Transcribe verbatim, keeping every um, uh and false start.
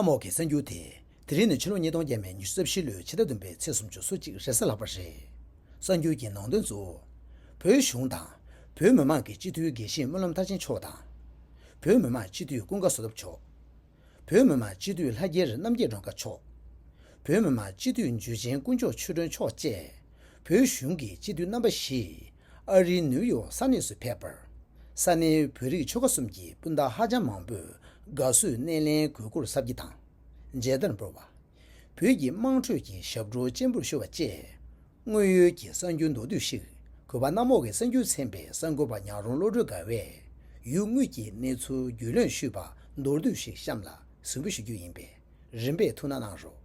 གནམ་འོག་གི་གསར་འགྱུར་དེ། དེ་རིང་ནི་ཕྱི་ལོ་ཉིས་སྟོང་བརྒྱ་མེད་ཉི་ཤུ་རྩ་བཞི་ལོའི་ཕྱི་ཟླ་བདུན་པའི་ཚེས་སུམ་ཅུ་སོ་གཅིག་རེས་གཟའ་ལྷག་པ་རེད། གསར་འགྱུར་གྱི་ནང་དོན་གཙོ་བོ། བོད་གཞུང་དང་། བོད་མི་མང་གི་སྤྱི་འཐུས་དགེ་བཤེས་སྨོན་ལམ་མཐར་ཕྱིན་མཆོག་དང་། བོད་མི་མང་སྤྱི་འཐུས་ཀུན་དགའ་བསོད་སྟོབས་མཆོག་བོད་མི་མང་སྤྱི་འཐུས་ལྷ་རྒྱལ་རྣམ་རྒྱལ་སྒྲོལ་དཀར་མཆོག་བོད་མི་མང་སྤྱི་འཐུས་འཇུ་ཆེན་དཀོན་མཆོག་ཆོས་སྒྲོན་མཆོག་བཅས། བོད་གཞུང་གི་སྤྱི་འཐུས་རྣམ་པ་བཞིས་ཨ་རིའི་ནིའུ་ཡོག་ས་གནས་སུ་ཕེབས་པར། ས་གནས་བོད་རིགས་ཆོལ་ཁ་གསུམ་གྱི་སྤུན་ཟླ་ཧ་ཅང་མང་པོས་དགའ་བསུའི་སྣེ་ལེན་གོས་སྐོར་གཟབ་རྒྱས་དང་། མཇལ་དར་འབུལ་བ། བོད་ཀྱི་དམངས་ཁྲོད་ཀྱི་ཞབས་བྲོ་སྤྱན་འབུལ་ཞུ་བ་བཅས། དངོས་ཡོད་ཀྱི་གསར་འགྱུར་མདོར་བསྡུས་ཤིག་གུས་པ་གནམ་འོག་གི་གསར་འགྱུར་ཚན་པའི་གསར་འགོད་པ་ཉག་རོང་བློ་གྲོས་དགའ་བས། ཡུལ་དངོས་ཀྱི་གནས་ཚུལ་རྒྱུས་ལོན་ཞུས་པ་མདོར་བསྡུས་ཤིག་གཤམ་ལ་གཟིགས་འབུལ་ཞུ་རྒྱུ་ཡིན་པས། རིམ་པས་ཐུགས་སྣང་གནང་རོགས།